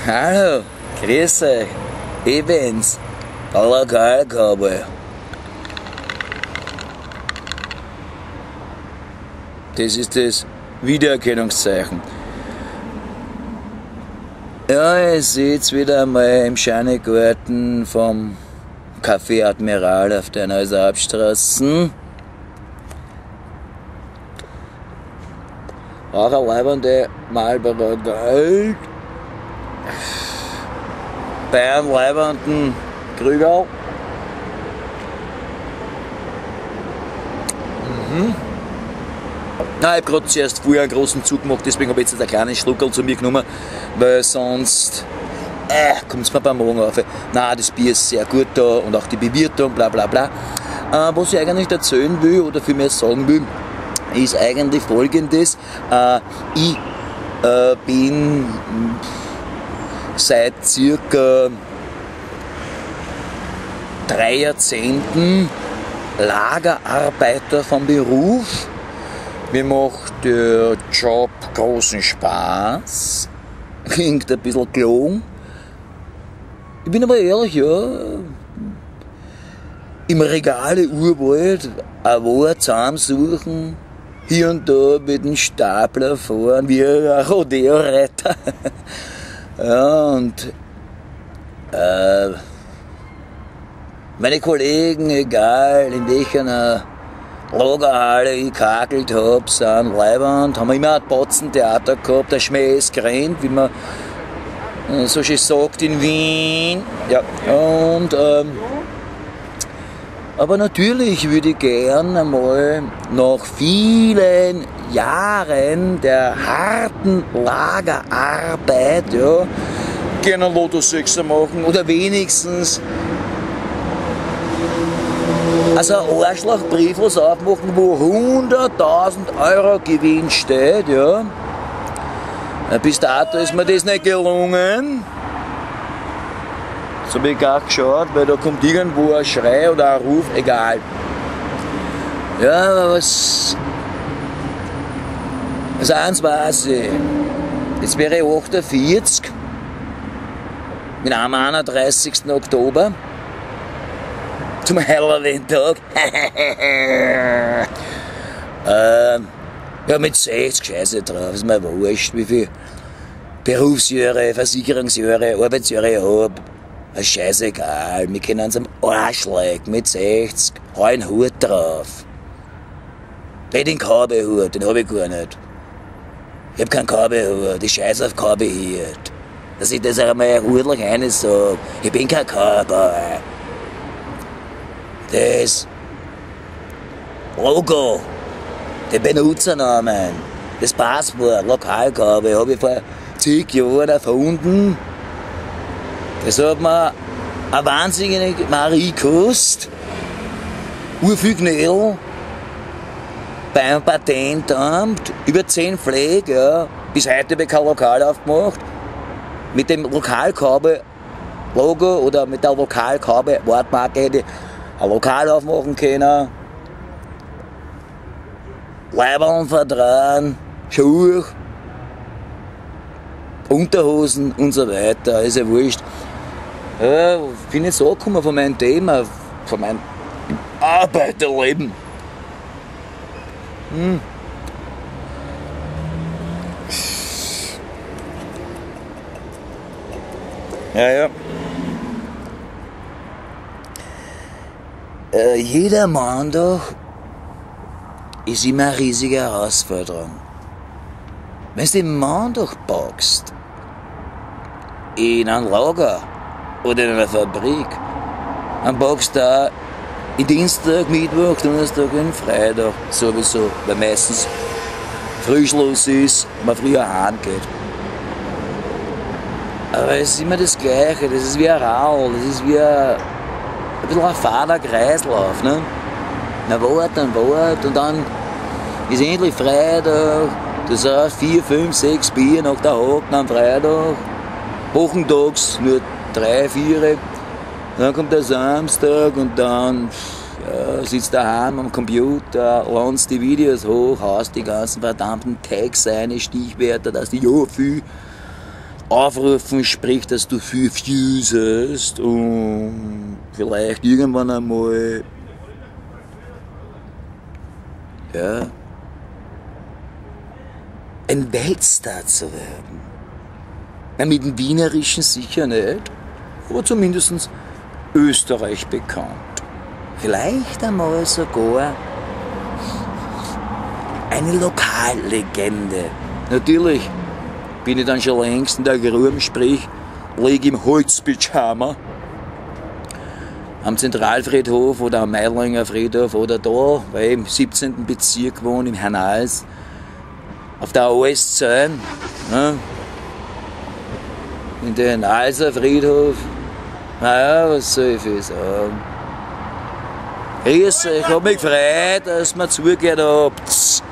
Hallo, grüß euch, ich bin's, der Lokalcowboy. Das ist das Wiedererkennungszeichen. Ja, ich sitze wieder einmal im Schanigarten vom Café Admiral auf der Neuser Hauptstraße. Auch eine leibende Marlboro Gold. Bei einem leibenden Krügerl. Mhm. Nein, ich habe gerade zuerst vorher einen großen Zug gemacht, deswegen habe ich jetzt einen kleinen Schluckerl zu mir genommen, weil sonst kommt es mir beim Magen auf. Nein, das Bier ist sehr gut da und auch die Bewirtung, bla bla bla. Was ich eigentlich erzählen will oder vielmehr sagen will, ist eigentlich Folgendes. Ich bin seit circa 3 Jahrzehnten Lagerarbeiter vom Beruf. Mir macht der Job großen Spaß. Klingt ein bisschen gelogen. Ich bin aber ehrlich, ja. Im Regale Urwald ein Wort zusammensuchen, hier und da mit dem Stapler fahren, wie ein Rodeo-Reiter. Ja, und meine Kollegen, egal in welcher Lagerhalle ich gekakelt hab, sind leibend, haben wir immer ein Batzentheater gehabt, der Schmäh ist gerannt, wie man so schön sagt in Wien. Ja, und aber natürlich würde ich gern einmal nach vielen Jahren der harten Lagerarbeit, ja, gerne einen Lotto 6er machen oder wenigstens also ein Arschlochbrief was aufmachen, wo 100.000 Euro Gewinn steht, ja. Bis dato ist mir das nicht gelungen. So habe ich gar geschaut, weil da kommt irgendwo ein Schrei oder ein Ruf, egal. Ja, aber was. Also eins weiß ich. Jetzt wäre ich 48, bin am 31. Oktober. Zum Halloween-Tag. Ja, mit 60 Scheiße drauf, ist mir wurscht, wie viel Berufsjahre, Versicherungsjahre, Arbeitsjahre ich hab. Ist scheißegal, wir können uns am Arsch lecken mit 60, hau einen Hut drauf. Nicht den Cowboy-Hut, den hab ich gar nicht. Ich hab keinen Cowboy-Hut, ich scheiß auf Cowboy-Hut. Dass ich das einmal ordentlich eines sag, ich bin kein Cowboy. Das Logo, den Benutzernamen, das Passwort, Lokalcowboy, habe ich vor zig Jahren erfunden. Das hat mir eine wahnsinnige Marie gekostet, urviel Knödel, beim Patentamt, über 10 Pflege, ja. Bis heute habe ich kein Lokal aufgemacht. Mit dem Lokalcowboy-Logo oder mit der Lokalcowboy-Wortmarke hätte ich ein Lokal aufmachen können, Leiberln verdrehen, Schuhe, Unterhosen und so weiter, ist ja wurscht. Ja, bin jetzt angekommen von meinem Thema, von meinem Arbeiterleben. Hm. Ja, ja. Jeder Montag ist immer eine riesige Herausforderung. Wenn du den Montag packst, in einem Lager oder in einer Fabrik, dann packst du auch in Dienstag, Mittwoch, Donnerstag und Freitag sowieso, weil meistens Frühschluss ist und man früher heimgeht. Aber es ist immer das Gleiche, das ist wie ein Rad, das ist wie ein bisschen ein fader Kreislauf, ne? Man wartet und wartet und dann ist endlich Freitag, das sind 4, 5, 6 Bier nach der Haken am Freitag, wochentags nur 3, 4, dann kommt der Samstag und dann ja, sitzt daheim am Computer, ladst die Videos hoch, haust die ganzen verdammten Tags rein, Stichwörter, dass die ja viel aufrufen, sprich, dass du viel Views hast und vielleicht irgendwann einmal, ja, ein Weltstar zu werden. Na, mit dem Wienerischen sicher nicht, aber zumindest Österreich bekannt. Vielleicht einmal sogar eine Lokallegende. Natürlich bin ich dann schon längst in der Grube, sprich, lieg im Holzpyjama am Zentralfriedhof oder am Meidlinger Friedhof oder da, weil ich im 17. Bezirk wohne, im Hernals, auf der OS10, ne? In den Alser Friedhof. Naja, was soll ich viel sagen? Grüß euch, hab mich gefreut, dass ihr mir zugehört habt.